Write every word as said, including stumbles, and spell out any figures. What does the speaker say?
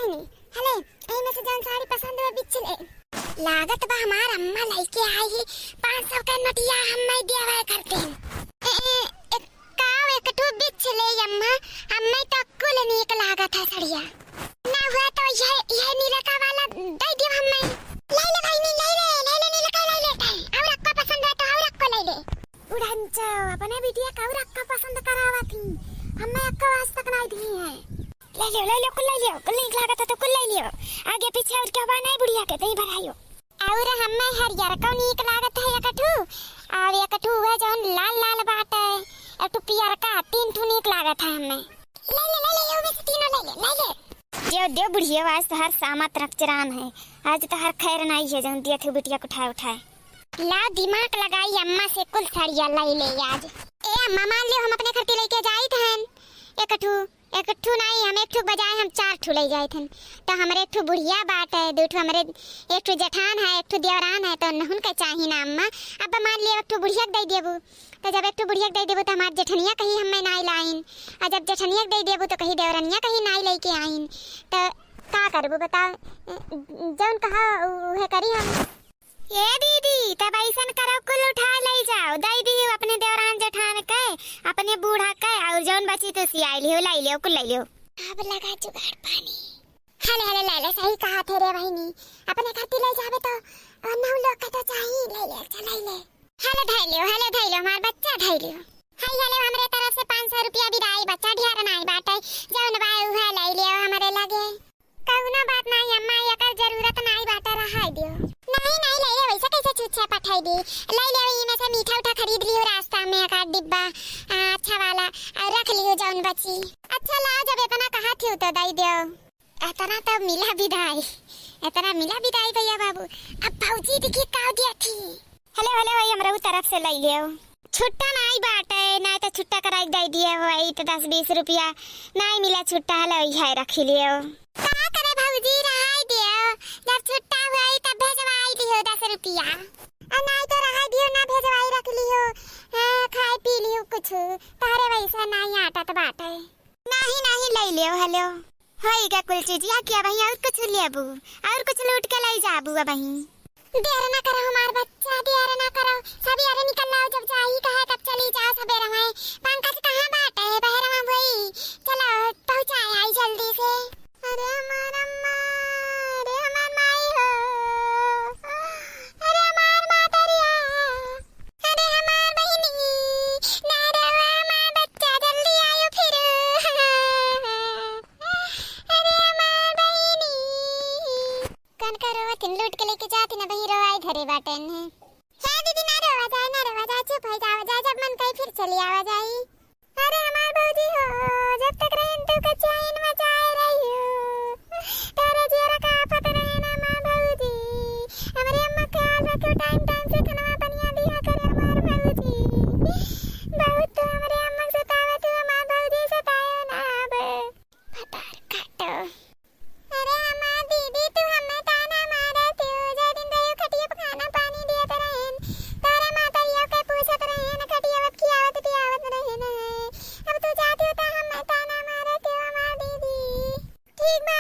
हले, एही में से जौन साड़ी पसंद हो बिच ले। लागत बा हमार अम्मा लइके आई ही पाँच सौ के नोटिया, हम्मे देवे करतीन। ए, ए, ए, का एक ठू बिच ले अम्मा, हम्मे तो कुल नीक लागत है सड़िया। ना हुआ तो यह, यह नीलका वाला दे दियो हम्मे। ले ले बहिनी, ले ले, ले ले नीलका, ले ले ताई। और अक्को पसंद है तो और अक्को ले ले। उड़न चाव, अपने बिटिया का और अक्को पसंद करावा थी, हम्मे अक्को आज तक नाई दी है। ले लियो, ले लियो, कुल ले लियो, कुल नीक लागत है तो कुल ले लियो। आगे पीछे और क्या बा नाई बुढ़िया के, तई भराइयो। और हम्मे हरियरको नीक लागत है एकठू, और एकठू है जौन लाल लाल बाटे, एकठू पियरका, तीन ठू नीक लागत है हम्मे। ले ले, ले ले, ये में से तीनों ले ले, ले ले। देव, देव बुढ़िया, आज तो हर सामत रकचरान है, आज तो हर खैर नाई है जौन दिया थू बिटिया को उठाए उठाए। ला दिमाग लगाई अम्मा से कुल सड़िया ले ले आज। ए अम्मा, मान लियो हम अपने खर्ची लेके जाइत हन एकठू, एकठू नाई, हम एक ठू बजाय हम चार ठू ले जाइत हन। तो हमरे एक ठू बुढ़िया बाटे, दू ठू हमरे, एक ठू जेठान है, एक ठू देवरान है, तो उन्हन के चाही ना अम्मा। अब मान लियो एक ठू बुढ़िया के दे देबू, तो जब एक ठू बुढ़िया के दे देबू तो हमार जेठनिया कही हम्मे नाई लाइन, और जब जेठनिया के दे देबू तो कही देवरनिया कही नाई लेके आइन। तो का करबू बताओ, जौन कहा उहे करी हम। ए दीदी, तब ऐसन करो, कुल उठा ले जाओ, दे दियो अपने देवरान जेठान के, अपने बूढ़ा के, और जौन बची तो सियाई लियो, ले लियो, कुल ले लियो। अब लगा जुगाड़ पानी। हले, हले, ले ले, सही कहा थे रे बहिनी, अपने खातिर ले जाबे तो, और नौ लोग के तो चाही, ले ले, अच्छा ले ले। हले धै लियो, हले धै लियो, हमार बच्चा धै लियो। हाय हले, हमरे तरफ से पाँच सौ रुपया विदाई, बच्चा ढेर नाई बाटे, जौन बा उहे ले लियो हमरे लगे। कउनो बात नाई अम्मा, एकर जरूरत नाई बाटे, रहाई दियो। नाई, नाई, ले ले, वैसे कैसे छुच्छे पठाई दी? ले ले, ई में से मीठा उठा खरीद लियो रास्ता में, एक आध डिब्बा, आ, अच्छा वाला, और रख लियो जौन बची। अच्छा लाओ, जब इतना कहा थी तो दे दियो। इतना तो मिला विदाई, इतना मिला विदाई भैया बाबू। अब भौजी देखी का दिया थी। हले, हले, वही हमरे उ तरफ से ले लियो। छुट्टा नाई बाटे, नाई तो छुट्टा कराई के दे दिए होई तो दस बीस रुपया नाई मिला छुट्टा, हले वही है रखी लियो। का करे भौजी, रहाई दियो, जब छुट्टा हुई तब भेजवाई दियो दस रुपया। और नाई तो रहाई दियो, ना भेजवाई रख लियो, हाँ, खाए पी लियो कुछ, तारे वैसे नाई आटत बाटे। नाहीं, नाहीं, लई लेव, हलो। होई गा कुल चीजिया कि अबहीं अउर कुछ लेबू, अउर कुछ लूट के लई जाबू अबहीं। देर ना करो हमार बच्चा, देर ना करो। सबेरे निकल लाओ, जब जाई कहे तब चली जाओ सबेरे में। पंकज कहाँ बाटे? बहरवा भई। चलो, पहुँचाए आई जल्दी से। अरे हमार अम्मा, अरे हमार माई हो, अरे हमार मातरिया। अरे हमार बहिनी, ना रोवा हमार बच्चा, जल्दी आयो फिर। अरे हमार बहिनी। कनका रोवत हिन, लूट के लेके जात हिन, अबहीं रोवाई धरे बाटेन। हे दीदी, ना रोवा जाए, ना रोवा जाए, चुप हो जावा जाए, जब मन कही फिर चली आवा जाई। अरे हमार भौजी हो, जब तक रहन तू कच्चा इन मचाए रही हो। तारा जियरा का आफत रहे ना हमार भौजी। हमरे अम्मा ख्याल रखियो, टाइम टाइम से खनवा पनिया दिया करे हमार भौजी। बहुत तू हमरे अम्मा के सतावे, तू हमार भौजी सतायो ना अब। भतार काटो। अरे हमार दीदी, तू हमें ताना मारत हो। जे दिन रहियो खटिया पे खाना पानी देत रहेन, तोरे मातरियो के पूछत रहेन, खटिया पे खियावत पियावत रहेन है। अब तू जाती हो तो हमें ताना मारत हो हमार दीदी। ठीक बा,